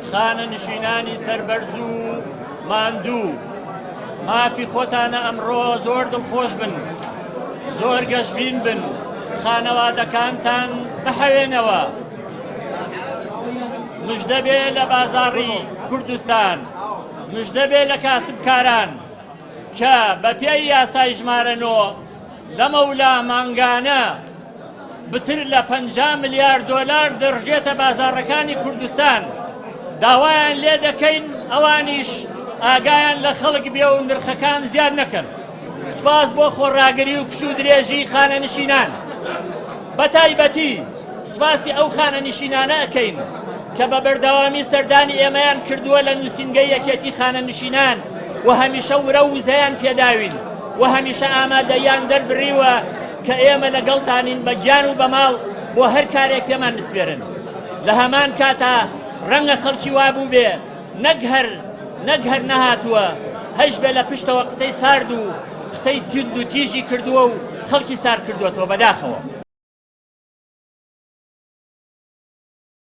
خانەنشینانی سەربەرز و ماندوو، مافی خۆتانە ئەمڕۆ زۆر دڵخۆش بن، زۆر گەشبین بن، خانەوادەکانتان بحەوێنەوە. مژدە بێ لە بازاڕی کوردستان، مژدە بێ لە کاسبکاران کە بەپێی یاسای ژمارە نۆ لەمەولا مانگانە پتر لە 50 ملیار دۆلار دەڕژێتە بازاڕەکانی کوردستان، داوایان لێ دەکەین ئەوانیش ئاگایان لە خەڵک بێ و نرخەکان زیاد نەکەن. سوپاس بۆ خۆڕاگری و پشوو درێژی خانەنشینان، بەتایبەتی سوپاسی ئەو خانەنشینانە ئەکەین کە بە بەردەوامی سەردانی ئێمەیان کردووە لە نووسینگەی یەکێتی خانەنشینان و هەمیشە ورە و وزەیان پێداوین و هەمیشە ئامادەییان دەربڕیوە کە ئێمە لەگەڵتانین بە گیان و بە ماڵ بۆ هەر کارێک پێمان بسپێرن. لە هەمان کاتا ڕەنگە خەڵکی وا بووبێ نەک هەر نەک هەر نەهاتووە، هەیشبێ لە پشتەوە قسەی سارد و قسەی توند و تیژی کردووە و خەڵکی سارد کردووەتەوە، بەداخەوە.